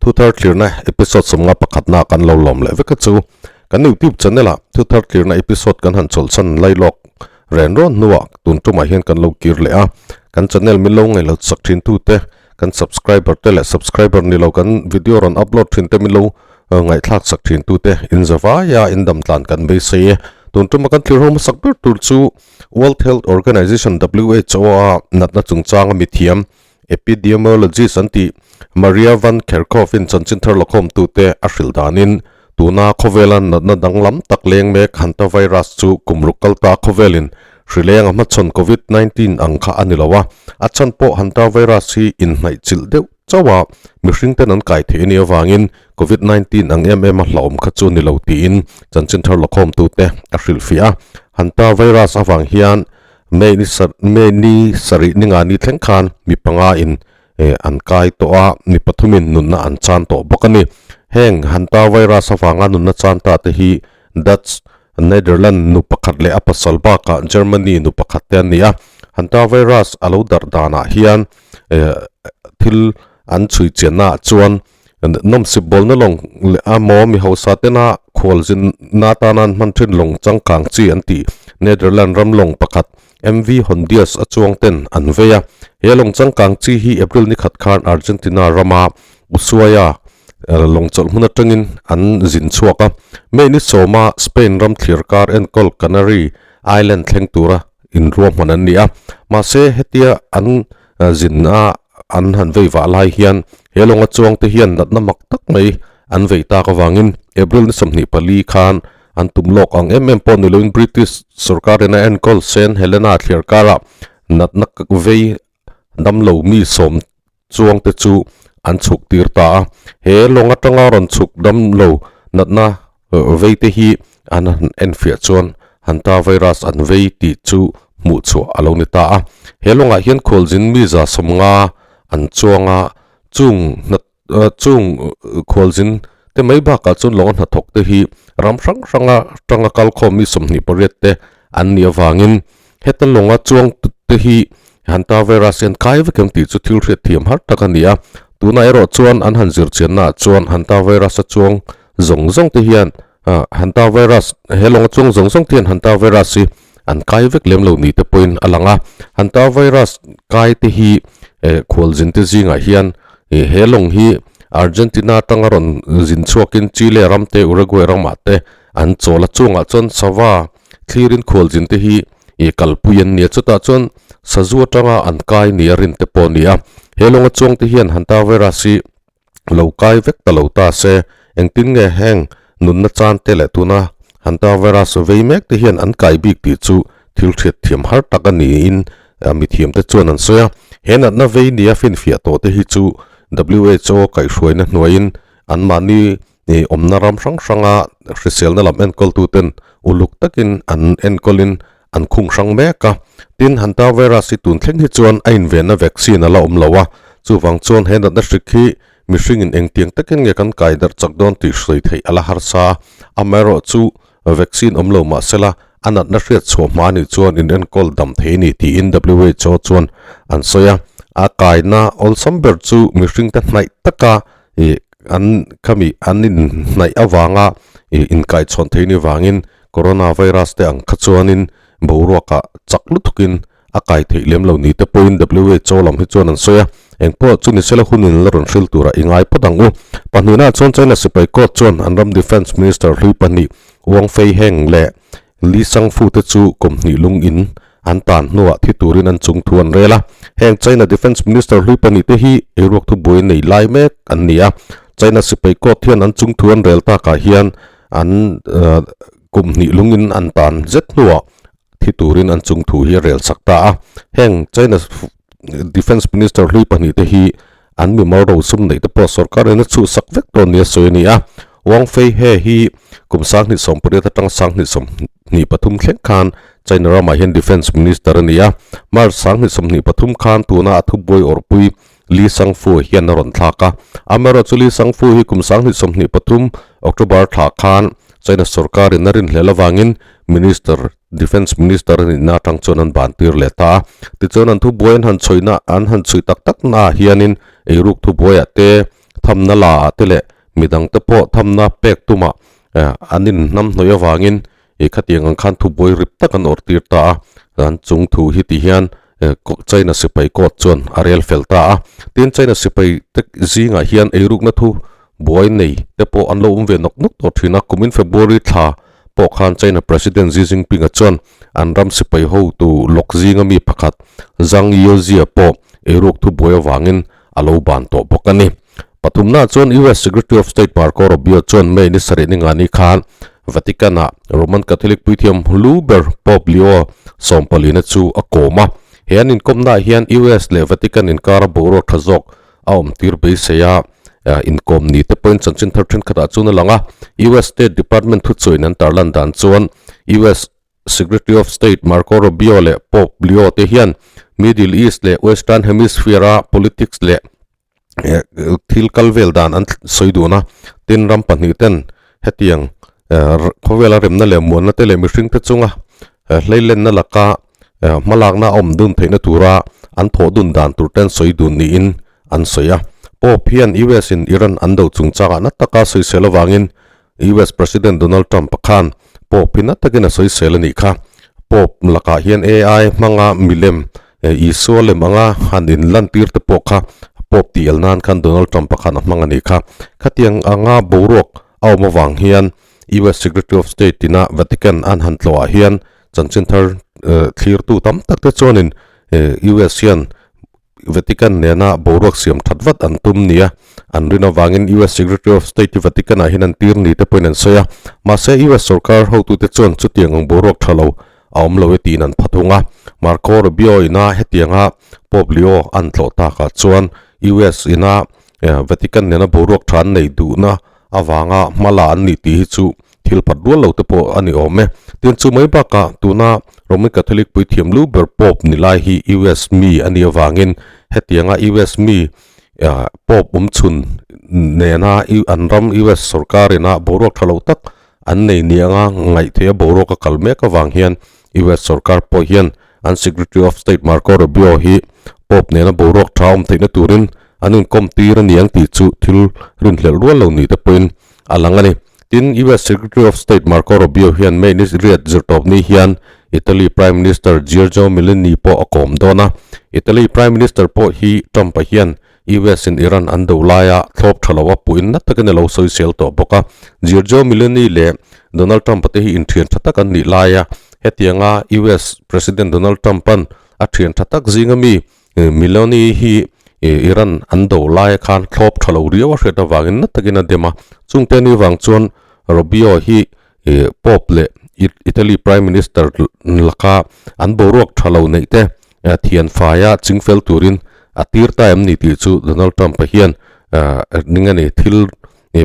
Thuthar thlirna episode sawmnga pakhatna kan lo lawm leh vek a chu. Kan YouTube channel ah Thuthar thlirna episode kan han chawlhsan lai lawk ren rawn hnuah tun tumah hian kan lo kir leh a. Kan channel min lo ngaihlo chak thin tute, kan subscriber te leh subscriber ni lo kan video rawn upload thin te min lo ngaihthlak chak thin tute in za vaia in dam tlan kan beisei e. Tun tuma kan thlir ho hmasak ber tur chu World Health Organization, WHO, a natna chungchanga mithiam Epidemiologist an tih Maria Van Kerkhove-in chanchin thar lakhawmtute a hrilh danin, tuna khawvela natna danglam tak leng mek hantavirus chu kum ruk kal ta khawvelin hri leng a hmachhawn Covid 19 ang kha a ni lo a, a chhan pawh hantavirus hi inhnaih chilh deuh chauh a, mihring ten an kai theih a nih avangin Covid 19 ang em em a hlauhawm kha chu a ni lo tiin chanchin thar lakhawmtute a hrilhfiah a, hantavirus avang hian May ni sar May ni sarih ni nga ni thleng khan mi panga in eh an kai tawh a, mi pathum in nunna an chan tawh bawk a ni. Heng Hanta virus avanga nunna chan ta te hi Dutch, Netherland nu pakhat leh a pasal bakah Germany nu pakhat te an ni a. Hanta virus a lo darh danah hian eh thil an chhui chiannaah chuan Nawmsip bawlna lawng leh a maw mi hausa tena khualzin na tana an hman thin lawng changkang chi an tih Netherland ram lawng pakhat MV Hondius a chuang ten an vei a. He lawng changkang chi hi April ni khat khan Argentina rama Ushuaia lawng chawlh hmun atangin an zin chhuak a. May ni sawma Spain ram thlir kar enkawl Canary Island thleng tura inruahman an ni a. Mahse hetia an zin a an han vei vah lai hian he lawnga chuang te hian natna mak tak mai an vei tak avangin April ni 24 khan an tum lawk ang em em pawh ni loin British sorkarin a enkawl Saint Helena thliar karah natna vei damlo mi sawm chuang te chu an chhuk tir ta a. He lawng atanga rawn chhuk damlo natna vei te hi an han enfiah chuan Hanta virus an vei tih chu hmuh chhuah a lo ni ta a. He lawngah hian khualzin mi 150 an chuang a, chung hna chung khualzin te mai bakah chuan lawnga hnathawk te hi ram hrang hranga tanga kalkhawm mi 28 te an nih avangin heta lawnga chuang te hi Hanta virus hi an kai vek em tih chu thil hriat thiam har tak a ni a. Tunah erawh chuan an han zir chiannaah chuan Hanta virus a chuang zawng zawng te hian Hanta virus he lawnga chuang zawng zawng te hian Hanta virus hi an kai vek lem lo ni te pawhin a lang a. Hanta virus kai te hi khualzin te zingah hian he lawng hi Argentina atanga rawn zin chhuakin Chile ram te Uruguay ramah te an chawl a. Chungah chuan sava thlirin khualzin te hi kalpui an ni a, chutah chuan sazu atanga an kai ni a rin te pawh a ni a. He lawnga chuang te hian Hanta virus hi lo kai vek ta lo ta se, engtin nge heng nunna chan te leh tuna Hanta virus vei mek te hian an kai bik tih chu thil hriat thiam har tak a niin mithiam te chuan an sawi a. He natna vei nia finfiah tawh te hi chu WHO kaihhruaina hnuaiin anmahni awmna ram hrang hranga hriselna lam enkawltuten uluk takin an enkawlin an khung hrang mek a. Tin, Hanta virus hi tun thleng hi chuan a invenna vaccine a la awm lo a, chuvang chuan he natna hrik hi mihringin engtiang takin nge kan kai darh chak dawn tih hruai theih a la harsa a. Amaherawh chu vaccine awm lo mahsela a natna hriat chhuah hma nih chuan inenkawl dam thei a ni tiin WHO chuan an sawi a. A kaina awlsam ber chu mihringte hnaih taka ih an khami an inhnaih avanga ih inkaichhawn thei ni vangin Coronavirus te ang kha chuanin boruakah chak lutukin a kai theih lem lo ni te pawhin WHO lam hi chuan an sawi a, engpawh chu ni sela hunin la rawn hril turah i ngai phawt ang u. Pahnihnaah chuan China sipai court chuan an ram Defence Minister hlui pahnih Wang Feiheng leh Li Shangfu te chu kum hnih lung in an tan hnuah thi turin an chung thu an rel a. Heng China Defence Minister hlui pahnih te hi eiruak thubuai nei lai mek an ni a. China sipai court hian an chung thu an rel takah hian an kum hnih lungin an tan zet hnuah thi turin an chung thu hi a rel chak ta a. Heng China Defence Minister hlui pahnih te hi an mimal rosum neih te pawh sorkar in a chhuhsak vek dawn nia sawi a ni a. Wang Feihe hi kum 2018 atang 2023 thleng khan China ramah hian Defence Minister a ni a. March 2023 khan tuna a thubuai awrhpui Li Shangfu hian a rawn thlak a. Amaherawhchu Li Shangfu hi kum 2023 October thla khan China sorkarin a rinhlel avangin Minister, Defence Minister a nihna atang chuan an ban tir leh ta a. Tichuan an thubuai an han chhuihna an han chhuih tak tak naah hianin eiruk thubuaiah te, thamna la ah te leh midang te pawh thamna pek tuma an in hnam hnawih avangin ih khatiang ang khan thubuai rip tak an awrh tir ta a, an chung thu hi ti hian China sipai court chuan a rel fel ta a, tin China sipai te zingah hian eirukna thu buai nei te pawh an lo awm ve nawk nawk tawh thin a, kumin February thla pawh khan China President Xi Jinping-a chuan an ram sipai hotu lawk zinga mi pakhat Zhang Youxia pawh eiruk thubuai avangin a lo ban tawh bawk a ni. Pathumna chuan US Secretary of State Marco Rubio chuan May ni sarih ni ngani khan Vatican-ah Roman Catholic puithiam hlu ber Pope Leo sawmpalina chu a kawm a. He an inkawmnaah hian US leh Vatican inkara boruak tha zawk a awm tir beisei a, inkawm ni te pawhin chanchin thar thenkhatah chuan a lang a. US State Department thuchhuain an tarlan dan chuan US Secretary of State Marco Rubio leh Pope Leo te hian Middle East leh Western Hemisphere-a politics leh thil kal vel dan an sawi dun a. Tin, ram pahnih ten hetiang khawvela remna leh muanna te leh mihring te chunga hleilenna laka hmalakna a awm dun theihna tura an thawh dun dan tur ten sawi dun niin an sawi a. Pope hian US in Iran an do chungchangah na taka sawisel avangin US President Donald Trump khan Pope hi na takin a sawisel a nih kha. Pope lakah hian AI hmanga milem Isua lem anga han inlantir te pawh kha Pope tih el nan khan Donald Trump khan a hmang a nih kha. Khatiang anga boruak a awm avang hian US Secretary of State ina Vatican an han tlawhah hian chanchin thar thlirtu tam tak te chuanin US hian Vatican nena boruak siam that vat an tum nia an rin avangin US Secretary of State hi Vatican ah hian an tir ni te pawhin an sawi a. Mahse US sorkar hotute chuan chutiang ang boruak tha lo a awm lo e tiin an pha thung a. Marco Rubio ina hetianga Pope Leo an tlawh takah chuan US ina Vatican nena boruak tha an nei duhna avanga hmala an nih tih hi chu thil phat rual lo te pawh a ni awm e. Tin, chu mai bakah tuna Roman Catholic puithiam lu ber Pope ni lai hi US mi a nih avangin hetianga US mi Pope awm chhun nena an ram US sorkar ina boruak tha lo tak an nei ni anga ngaihtheih a boruak a kal mek avang hian US sorkar pawh hian an Secretary of State Marco Rubio hi Pope nena boruak tha awm theihna turin an inkawm tir a ni ang tih chu thil rinhlelh rual lo ni te pawhin a lang a ni. Tin, US Secretary of State Marco Rubio hian May ni riat zirtawp ni hian Italy Prime Minister Giorgio Meloni pawh a kawm dawn a. Italy Prime Minister pawh hi Trump-a hian US in Iran an do laia thlawp tha lo a puhin na takin a lo sawisel tawh bawk a. Giorgio Meloni leh Donald Trump-a te hi inthian tha tak an nih laia hetianga US President Donald Trump-a'n a thian tha tak zinga mi Meloni hi Iran an do laia khan thlawp tha lo riau a hriat avangin na takin a dem a. Chungte ni vang chuan Rubio hi Pope leh Italy Prime Minister laka an boruak tha lo neih te thian faia chingfel turin a tir ta em ni tih chu Donald Trump-a hian ning a ni thil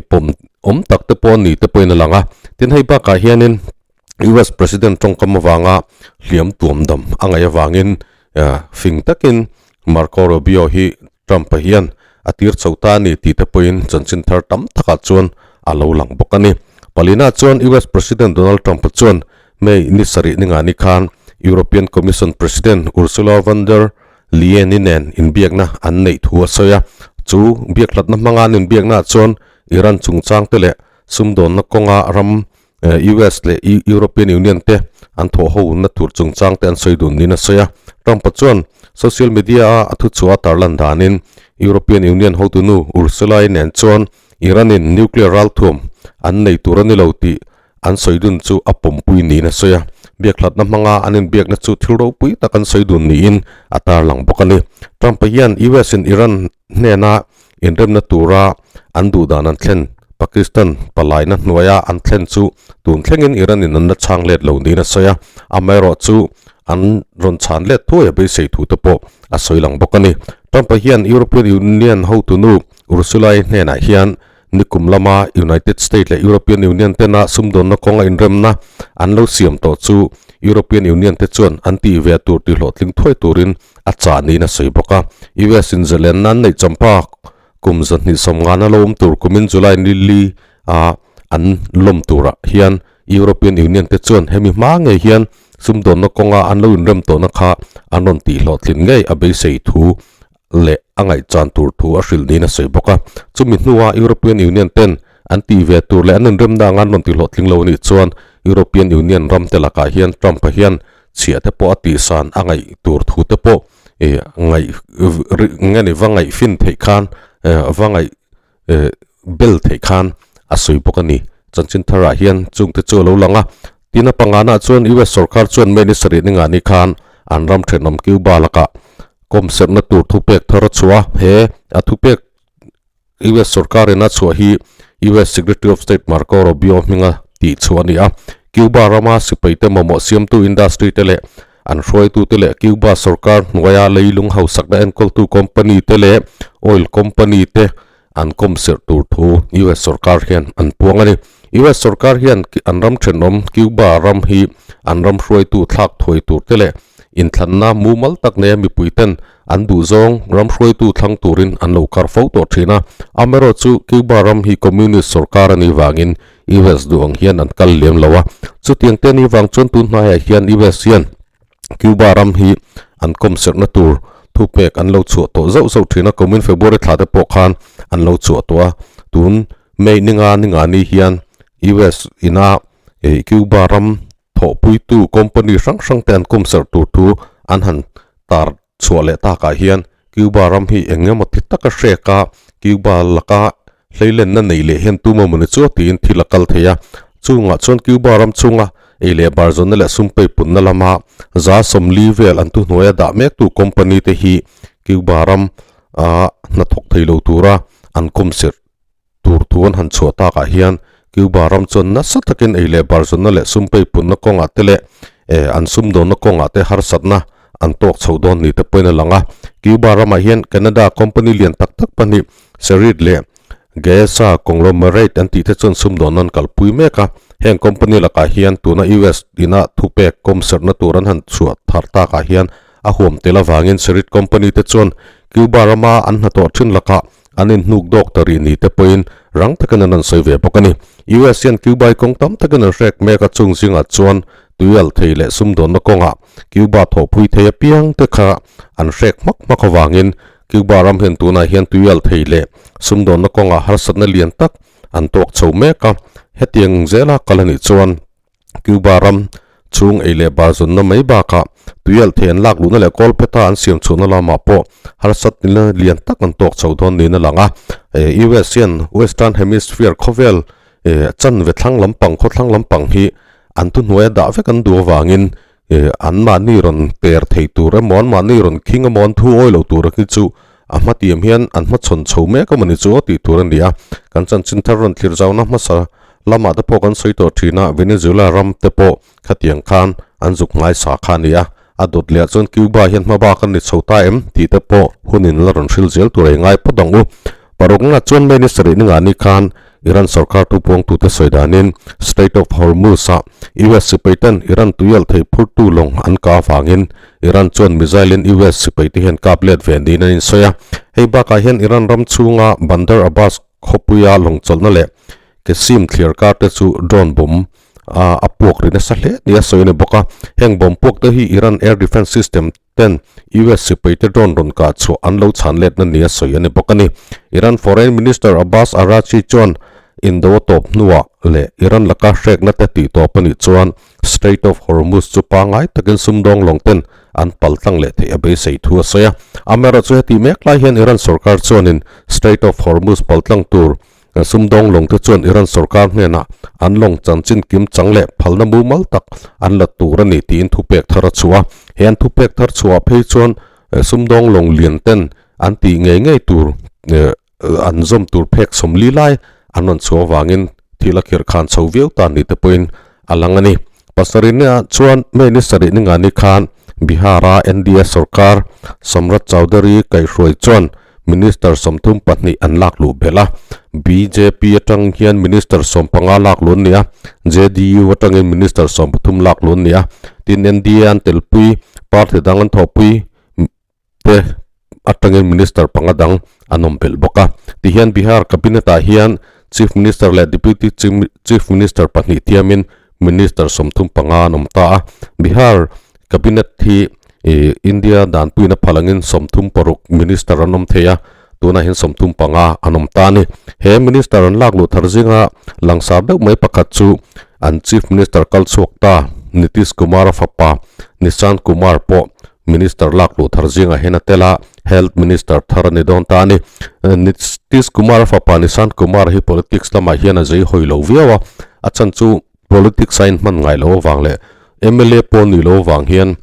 pawm awm tak te pawh a ni te pawhin a lang a. Tin, hei bakah hianin US President tawngkam avanga hliam tuam dam a ngaih avangin fing takin Marco Rubio hi Trump-a hian a tir chho ta a ni tih te pawhin chanchin thar tam takah chuan a lo lang bawk a ni. Palina chuan US President Donald Trump-a chuan May ni sarih ni ngani khan European Commission President Ursula von der Leyen-i nen inbiakna an neih thu a sawi a. Chu biakhlatna hmanga an inbiaknaah chuan Iran chungchang te leh sumdawnna kawnga ram US leh European Union te an thawh ho na tur chungchang te an sawi dun niin a sawi a. Trump-a chuan social media-a a thuchhuah a tarlan danin European Union hotunu Ursula-i nen chuan Iran-in nuclear ralthuam an nei tur a ni lo tih an sawi dun chu a pawmpui niin a sawi a. Biakhlatna hmanga an inbiakna chu thil ropui tak an sawi dun niin a tarlang bawk a ni. Trump-a hian US-in Iran hnena Inremna tura an duh dan an thlen, Pakistan palaina hnuaia an thlen chu tun thlengin Iran-in an la chhang let lo niin a sawi a, amaherawhchu an rawn chhan let thuai a beisei thu te pawh a sawi lang bawk a ni. Trump-a hian European Union hotunu Ursula-i hnenah hian nikum lama United States leh European Union tena sumdawnna kawnga inremna an lo siam tawh chu European Union te chuan an tih ve tur tihhlawhtling thuai turin a chah niin a sawi bawk a. US in zalenna an neih champa kum 250 a lo awm tur kumin July ni li a an lawm turah hian European Union te chuan hemi hma ngei hian sumdawnna kawnga an lo inrem tawhna kha an rawn tihhlawhtlin ngei a beisei thu. leh a ngaihchan tur thu a hrilh niin a sawi bawk a. Chumi hnua European Union ten an tih ve tur leh an inremna anga an rawn tihlawhtling lo anih chuan European Union ram te lakah hian Trump-a hian chhiah te pawh a tihsan a ngaih tur thu te pawh ih ngaih nge ni va ngaihfin theih khan va ngaih bel theih khan a sawi bawk a ni. Chanchin tharah hian chungte chu a lo lang a, tin a pangana chuan US sorkar chuan May ni sarih ni ngah ni khan an ram thenawm Cuba lakah kawmserhna tur thupek thar a chhuah a, he a thupek US sorkarin a chhuah hi US Secretary of State Marco Rubio hminga tih chhuah a ni a, Cuba rama sipaite mamawh siamtu industry te leh an hruaitute leh Cuba sorkar hnuaia leilung hausakna enkawltu company te leh oil company te an kawmserh tur thu US sorkar hian an puang a ni. US sorkar hian an ram thenawm Cuba ram hi an ram hruaitu thlak thuai tur te leh inthlanna mumal tak neia mipui ten an duhzawng ram hruaitu thlang turin an lo kar fo tawh thin a. Amaherawhchu Cuba ram hi communist sorkar a nih vangin US duh ang hian an kal lem lo a. Chutiang te ni vang chuan tun hnaiah hian US hian Cuba ram hi an kawmserhna tur thupek an lo chhuah tawh zauh zauh thin a, kumin February thla te pawh khan an lo chhuah tawh a. Tun May ninga ninga ni hian US ina Cuba ram thawhpuitu company hrang hrang te an kawmserh tur thu an han tar chhuah leh takah hian Cuba ram hi eng emaw ti taka hrek a, Cuba laka hleilenna nei leh hian tum a mawni chu tiin thil a kal thei a. Chungah chuan Cuba ram chunga ei leh bar zawnna leh sum peipunna lama 40% vel an thuhnuaia dah mektu company te hi Cuba ram a hnathawk thei lo tura an kawmserh tur thu an han chhuah takah hian Cuba ram chuan nasa takin ei leh bar zawnna leh sum peipunna kawngah te leh an sumdawnna kawngah te harsatna an tawk chho dawn ni te pawhin a lang a. Cuba ramah hian Canada company lian tak tak pahnih Serit leh Gaesa conglomerate an tih te chuan sumdawnna an kalpui mek a. Heng company lakah hian tuna US ina thupek kawmserhna tur an han chhuah thar takah hian a huam tel avangin Serit company te chuan Cuba rama an hnathawh thin lakah an inhnuk dawk ta rih ni te pawhin rang takin an rawn sawi ve bawk a ni. US hian Cuba-i kawng tam takin an hrek mek a, chung zingah chuan tuialh thei leh sumdawnna kawngah Cuba thawhpui thei apiang te kha an hrek hmak hmak avangin Cuba ram hian tunah hian tuialh thei leh sumdawnna kawngah harsatna lian tak an tawk chho mek a, hetiang zela kal a nih chuan Cuba ram chhung ei leh bar zawnna mai bakah tuialh thei an lak luhna leh kawl pheta an siam chhuahna lamah pawh harsatna lian tak an tawk chho dawn niin a lang a. US hian Western Hemisphere khawvel chanve thlang lampang khawthlang lampang hi an thuhnuaia dah vek an duh avangin anmahni rawn per thei tur emaw anmahni rawn khing emaw an thu awi lo tur hi chu a hmatiam hian an hmachhawn chho mek emaw ni chu aw tih tur a ni a. Kan chanchin thar rawn thlir zauna hmasa lamah te pawh kan sawi tawh thin a, Venezuela ram te pawh khatiang khan an zuk ngaisa kha a ni a, a dawt leh ah chuan Cuba hian hma bak an ni chho ta em tih te pawh hunin la rawn hril zel tur a i ngai phawt ang u. Parukna chuan May ni sarih ni ngah ni khan Iran sorkar thupuangtute sawi danin Strait of Hormuz-ah US sipaiten Iran tuialh thei phurtu lawng an kah avangin Iran chuan missile-in US sipaite hian kap let ve niin an insawi a. Hei bakah hian Iran ram chhunga Bandar Abbas khawpuia lawng chawlhna leh Qeshm thliar kar te chu drone bomb a puak ri nasa hle nia sawi a ni bawk a. Heng bomb puak te hi Iran air defence system ten US sipaite drone rawn kah chhuah an lo chhan letna nia sawi a ni bawk a ni. Iran Foreign Minister Abbas Araghchi chuan indo a tawp hnuah leh Iran laka hrekna te tih tawp a nih chuan Strait of Hormuz chu pangngai takin sumdawng lawng ten an pal tlang leh theih a beisei thu a sawi a. Amaherawhchu heti mek lai hian Iran sorkar chuanin Strait of Hormuz pal tlang tur sumdawng lawng te chuan Iran sorkar hnenah an lawng chanchin kim chang leh phalna mumal tak an la tur a ni tiin thupek thar a chhuah a. He an thupek thar chhuah phei chuan sumdawng lawng lian ten an tih ngei ngei tur an zawm tur phek 40 lai an rawn chhuah avangin thil a khirh khan chho viau ta ni te pawhin a lang a ni. Pasarihna chuan May ni sarih ni ngani khan Bihar-a NDA sorkar Samrat Chaudhary kaihhruai chuan Minister 32 an lak luh belh a. Bjp atang hian Minister 15 lak luh an ni a, JDU atangin Minister 13 lak luh an ni a. Tin NDA an telpui party dang an thawhpui te atangin Minister panga dang an awm belh bawk a. Tihian Bihar Cabinet ah hian Chief Minister leh Deputy Chief Minister pahnih tiamin Minister 35 an awm ta a. Bihar Cabinet hi. Ih India danpuina phal angin 36 minister an awm thei a, tunah hian 35 an awm ta a ni. He minister an lak luh thar zinga langsar deuh mai pakhat chu an chief minister kal chhuak ta Nitish Kumar-a fapa Nishant Kumar pawh minister lak luh thar zingah hian a tel a, health minister thar a ni dawn ta a ni. Nitish Kumar-a fapa Nishant Kumar hi politics lamah hian a zei hawi lo viau a, a chhan chu politics a inhman ngai loh avang leh mla pawh ni loh avang hian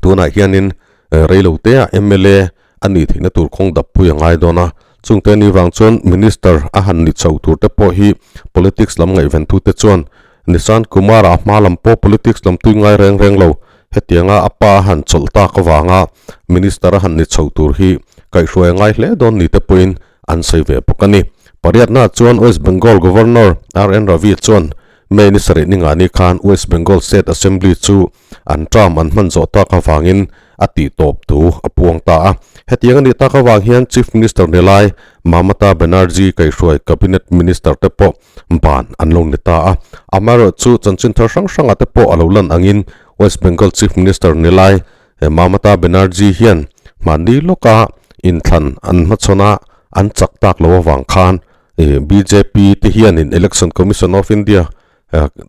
tunah hianin reilo te ah mla a nih theihna tur khawng dap pui a ngai dawn a, chungte ni vang chuan minister a han ni chho tur te pawh hi politics lam ngaihven tu te chuan Nishant Kumar a hma lam pawh politics lam tui ngai reng reng lo hetianga a pa a han chawlh tak avanga minister a han ni chho tur hi kaihhruai a ngai hle dawn ni te pawhin an sawi ve bawk a ni. Pariatnaah chuan West Bengal Governor RN Ravi chuan May ni sarih ni ngani khan West Bengal State Assembly chu an term an hman zawh tak avangin a tih tawp thu a puang ta a. Hetiang a nih tak avang hian Chief Minister ni lai Mamata Banerjee kaihhruai Cabinet Minister te pawh ban an lo ni ta a. Amaherawhchu chanchin thar hrang hrangah te pawh a lo lan angin West Bengal Chief Minister ni lai Mamata Banerjee hian mahni lawka inthlan an hmachhawn a, an chak tak lo avang khan bjp te hianin Election Commission of India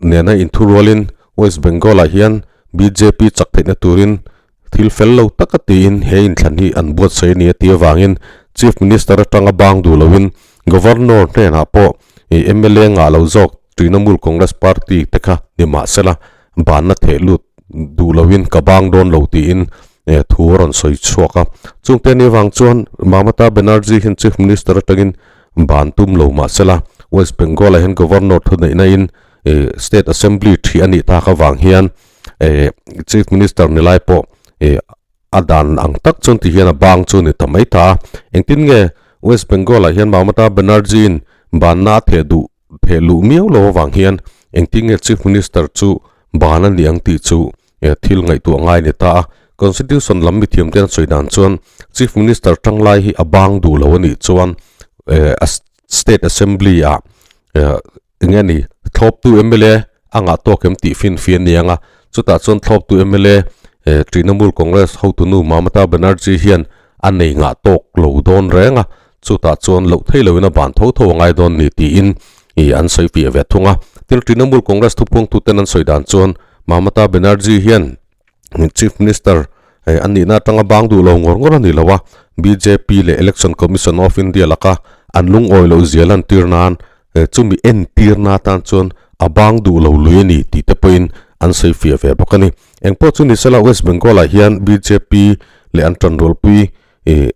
nena inthurualin West Bengal-ah hian bjp chak theihna turin thil fel lo taka tiin he inthlan hi an buatsaih a ni a tih avangin Chief Minister atanga bang duh loin Governor hnenah pawh mla ngah lo zawk Trinamool Congress Party te kha ni mahsela banna theh lut duh loin ka bang dawn lo tiin thu a rawn sawi chhuak a. Chungte ni avang chuan Mamata Banerjee hian Chief Minister atangin ban tum lo mahsela West Bengal ah hian Governor thuneihna in State Assembly thi a nih tak avang hian Chief Minister ni lai pawh a dan ang tak chuan ti hian a bang chu ni ta mai ta a. Engtin nge West Bengal ah hian Mamata Banerjee in banna a theh duh Pheh luh miau lo avang hian engtin nge Chief Minister chu ban a ni ang tih chu thil ngaihtuah ngai a ni ta a. Constitution lam mithiam te an sawi dan chuan Chief Minister tanglai hi a bang duh lo a nih chuan State Assembly ah eng nge ni thlawptu mla a ngah tawk em tih finfiah a ni ang a. Chutah chuan thlawptu mla Trinamool Congress hotunu Mamata Banerjee hian a nei ngah tawk lo dawn reng a. Chutah chuan loh thei loin a ban tho tho a ngai dawn ni tiin i an sawi piah ve thung a. Tin, Trinamool Congress thupuangtuten an sawi dan chuan Mamata Banerjee hian Chief Minister a nihna atanga bang duh lo ngawr ngawr a ni lo a, bjp leh Election Commission of India laka an lungawi loh zia lantir nan chumi entirna atan chuan a bang duh lo lui a ni tih te pawhin an sawi fiah ve bawk a ni. Engpawh chu ni sela West Bengal-ah hian bjp leh an tanrualpui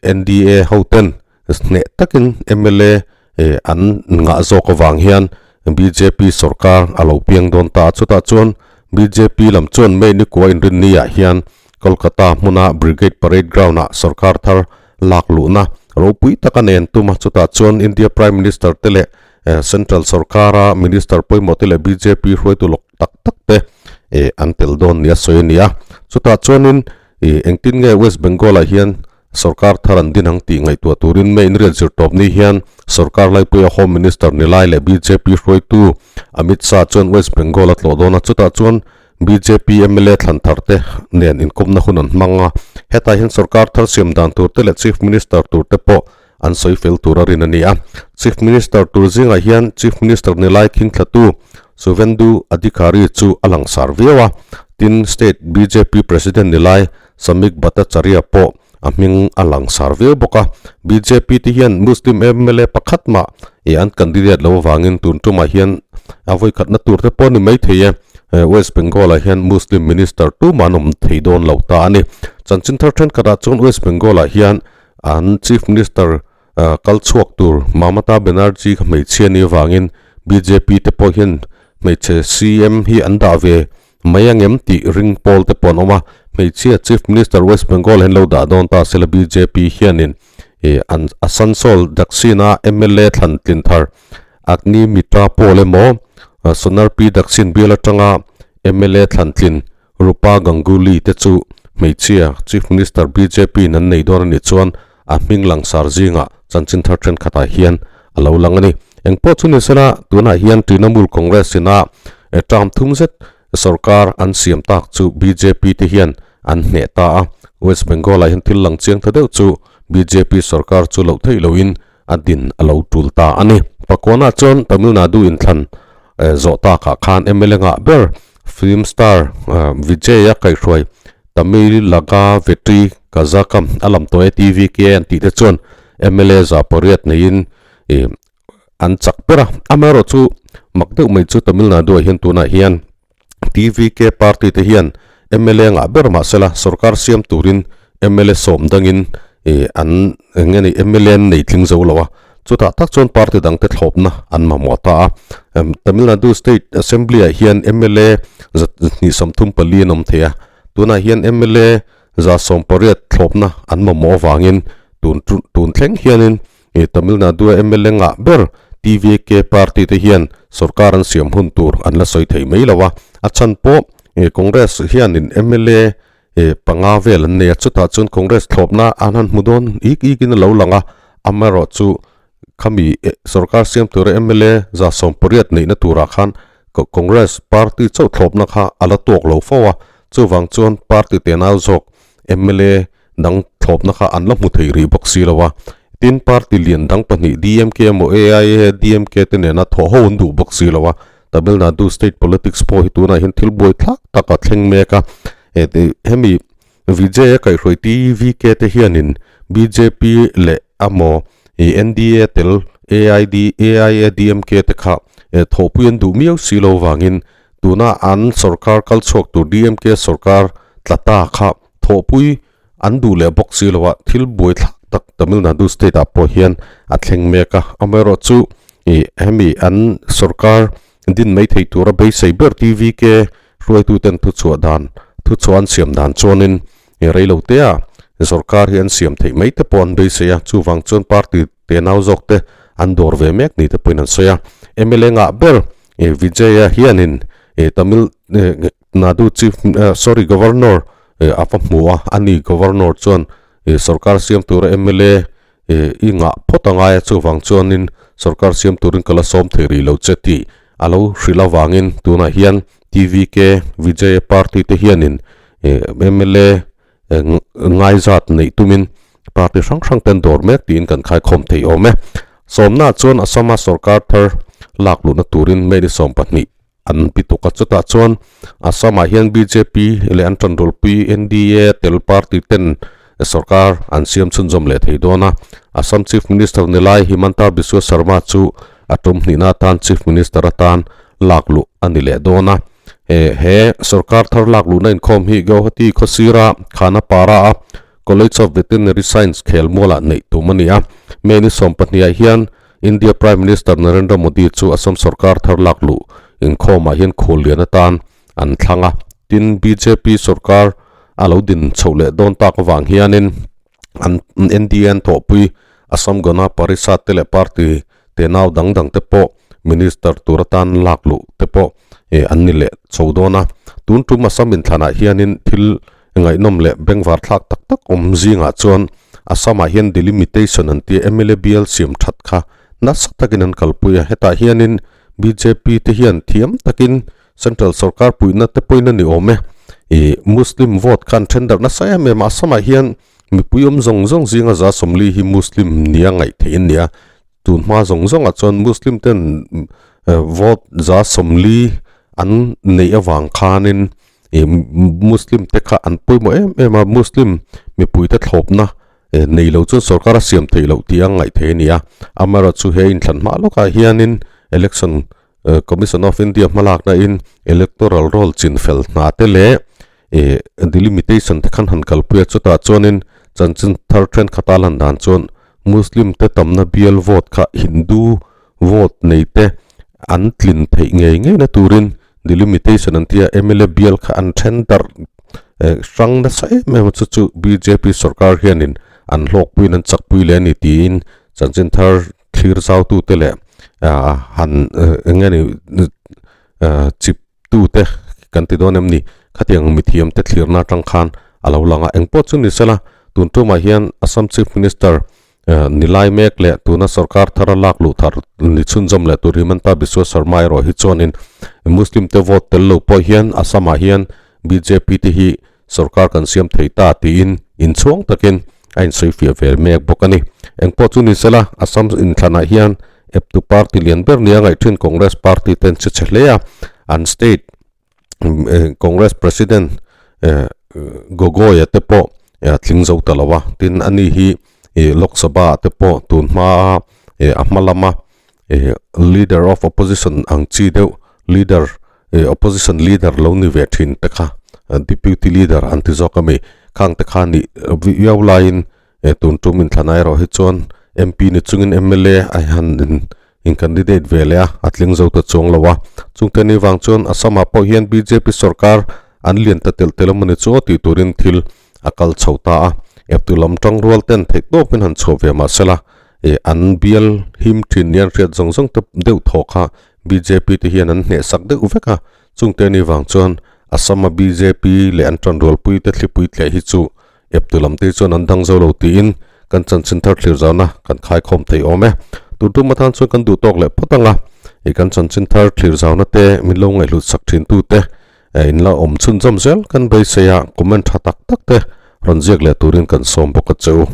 NDA hoten hneh takin mla an ngah zawk avang hian bjp sorkar a lo piang dawn ta a. Chutah chuan bjp lam chuan May ni kua inrinni ah hian Kolkata hmuna Brigade Parade Ground ah sorkar thar lak luhna ropui taka nen tum a. Chutah chuan India Prime Minister te leh Central sorkara Minister pawimawh te leh bjp hruaitu lawk tak tak te an tel dawn nia sawi a ni a. Chutah chuanin Ih, engtin nge West Bengal ah hian sorkar thar an din ang tih ngaihtuah turin May inriat zir tawp ni hian sorkar laipuia Home Minister ni lai leh bjp hruaitu Amit Shah chuan West Bengal a tlawh dawn a, chutah chuan bjp mla thlan thar te nen inkawmna hun an hmang a, hetah hian sorkar thar siam dan tur te leh Chief Minister tur te pawh an sawi fel tur a rin a ni a. Chief Minister tur zingah hian Chief Minister ni lai khingthlatu Suvendu Adhikari chu a langsar viau a, tin State bjp President ni lai Samik Bhattacharya pawh a hming a langsar viau bawk a. Bjp te hian Muslim mla pakhat mah i an candidate lo avangin tun tumah hian a vawikhatna tur te pawh a ni maithei e. West Bengal ah hian Muslim Minister tumah an awm thei dawn lo ta a ni. Chanchin thar thenkhatah chuan West Bengal ah hian An Chief Minister kal chhuak tur Mamata Banerjee kha hmeichhia ni avangin bjp te pawh hian hmeichhe CM hi an dah ve mai angem tih ring pawl te pawh an awm a. Hmeichhia Chief Minister West Bengal hian lo dah dawn ta sela bjp hianin an Asansol Dakshin-a mla thlan tlin thar Agni Mitra Paul emaw Sonarpi Dakshin bial atanga mla thlan tlin Rupa Ganguly te chu hmeichhia Chief Minister bjp in an nei dawn a nih chuan a hming langsar zingah chanchin thar thenkhatah hian a lo lang a ni. Engpawh chu ni sela tunah hian Trinamool Congress ina term thum zet sorkar an siam tak chu bjp te hian an hneh ta a. West Bengal ah hian thil lang chiang ta deuh chu bjp sorkar chu loh theih loin a din a lo tul ta a ni. Pakuana chuan Tamil Nadu inthlan zawh takah khan mla ngah ber film star Vijay-a kaihhruai Tamilaga Vetri Kazhagam a lam tawh e TVK an tih te chuan mla za pariat neiin an chak ber a. Amaherawhchu mak deuh mai chu Tamil Nadu-ah hian tunah hian TVK party te hian mla ngah ber mah sela sorkar siam turin mla sawm dangin ih an eng nge ni mla an nei tling zo lo a, chutah tak chuan party dang te thlawpna an mamawh ta a. Tamil Nadu State Assembly ah hian mla za hnih 34 an awm thei a, tunah hian mla 180 thlawpna an mamawh avangin tun tun thleng hianin He Tamil Nadu a mla ngah ber TVK party te hian sorkar an siam hun tur an la sawi thei mai lo a, a chhan pawh Congress hianin mla panga vel an nei a, chutah chuan Congress thlawpna an han hmu dawn ik ikin a lo lang a, amaherawhchu khami sorkar siam tura mla 180 neihna turah khan Congress party chauh thlawpna kha a la tawk lo fo a, chuvang chuan party tenau zawk mla dang thlawpna kha an la hmu thei rih bawk si lo a, tin party lian dang pahnih DMK emaw AIA DMK te nena thawh ho an duh bawk si lo a, Tamil Nadu state politics pawh hi tunah hian thil buai thlak tak a thleng mek a, hemi Vijay a kaihhruai TVK te hianin bjp leh amaw NDA tel AID AIA DMK te kha thawhpui an duh miau si lo vangin tuna an sorkar kal chhuak tur DMK sorkar tla ta kha thawhpui an duh leh bawk si lo a, thil buai thlak tak Tamil Nadu state ah pawh hian a thleng mek a, amaherawhchu ih hemi an sorkar din mai thei tura beisei ber TVK hruaituten thuchhuah dan thuchhuah an siam dan chuanin ih reilo te a sorkar hi an siam theih mai te pawh an beisei a, chuvang chuan party te nau zawk te an dawr ve mek ni te pawhin an sawi a, mla ngah ber ih Vijay-a hianin ih Tamil Nadu Chief sorry Governor a va hmu a, ani Governor chuan sorkar siam tura mla i ngah phawt a ngai a, chuvang chuanin sorkar siam turin ka la sawm thei rih lo che tih a lo hrilh avangin tunah hian TVK Vijaya party te hianin mla ngaizat neih tumin party hrang hrang ten dawr mek tiin kan khaikhawm thei awm e. Sawmnaah chuan Assam-a sorkar thar lak luhna turin May ni 12 An pi tuk a, chutah chuan Assam-ah hian bjp leh an tanrualpui NDA tel party ten sorkar an siam chhunzawm leh thei dawn a. Assam Chief Minister ni lai Himanta Biswa Sarma chu a tum hnihna atan Chief Minister atan lak luh a ni leh dawn a. He sorkar thar lak luhna inkhawm hi Guwahati khawsira Khanapara-a College of Veterinary Science khelmualah neih tum a ni a. May ni 12 ah hian India Prime Minister Narendra Modi chu Assam sorkar thar lak luh inkhawmah hian khawl lian atan an thlang a, tin bjp sorkar a lo din chhoh leh dawn tak avang hianin an NDA an thawhpui Assam Gana Parishad te leh party tenau dang dang te pawh minister tur atan lak luh te pawh an ni leh chho dawn a. Tun tum Assam inthlanah hianin thil Ngaihnawm leh bengvar thlak tak tak awm zingah chuan Assam-ah hian delimitation an tia mla bial siam that kha nasa takin an kalpui a, hetah hianin bjp te hian thiam takin central sorkar puihna te pawhin a ni awm e. Ih Muslim vote kha an then darh nasa em em a, Assam-ah hian mipui awm zawng zawng zinga 40 hi Muslim nia ngaih theih an ni a, tun hma zawng zawngah chuan Muslim ten vote 40 an neih avang khanin ih Muslim te kha an pawimawh em em a, Muslim mipui te thlawpna eh nei lo chuan sorkar a siam theih loh tih a ngaih theih a ni a, amaherawhchu he inthlan hma lawkah hianin Election Commission of India hmalakna in Electoral Roll chin fel hna te leh ih delimitation te khan han kalpui a, chutah chuanin chanchin thar thenkhat a lan dan chuan Muslim te tamna bial vote kha Hindu vote nei te an tlin theih ngei ngei na turin delimitation an tia mla bial kha an then darh eh hrang nasa em em a chu chu bjp sorkar hianin an hlawkpuiin an chakpui leh a ni tiin chanchin thar thlir zau tu te leh ah han eng nge ni ah chip tu te kan ti dawn em ni khatiang mithiam te thlirna atang khan a lo lang a engpawh chu ni sela tun tumah hian Assam Chief Minister Nilai mek leh tuna sorkar thar a lak luh thar ni chhunzawm leh tur Himanta Biswa Sarma erawh hi chuanin Muslim te vote tel lo pawh hian Assam ah hian bjp te hi Sorkar kan siam thei ta tiin inchhuang takin a insawifiah ve mek bawk a ni. Engpawh chu ni sela, Assam inthlanah hian eptu party lian ber nia ngaih thin Congress party ten che chhe hle a, an state Congress President Gogoi-a te pawh a tling zo ta lo a, tin ani hi Lok Sabha ah te pawh tun hmaa a hma lama Leader of Opposition ang chi deuh Leader Opposition Leader lo ni ve thin te kha Deputy Leader an ti zawk a mi khang te kha nih viau laiin tun tum inthlana erawh hi chuan MP ni chungin mla a han in in candidate ve leh a, a tling zo ta chuang lo a. Chungte ni vang chuan Assam ah pawh hian bjp sorkar an lian ta telh telh emawni chu aw tih turin thil a kal chho ta a. Eptu lam tang rual ten theih tawpin han chhuah ve mah sela ih an bial him thin ni an hriat zawng zawng te deuh thaw kha bjp te hian an hneh sak deuh vek a. Chungte ni vang chuan Assam a bjp leh an tanrualpui te thlipui tleh hi chu Eptu lam te chuan an dang zo lo tiin kan chanchin thar thlir zana kan khaikhawm thei awm e. Tun tum atan chuan kan duh tawk leh phawt ang a, i kan chanchin thar thlir zauna te min lo ngaihhlut sak thin tu te in la awm chhunzawm zel kan beisei a, comment tha tak tak te rawn ziak leh turin kan sawm bawk a che u.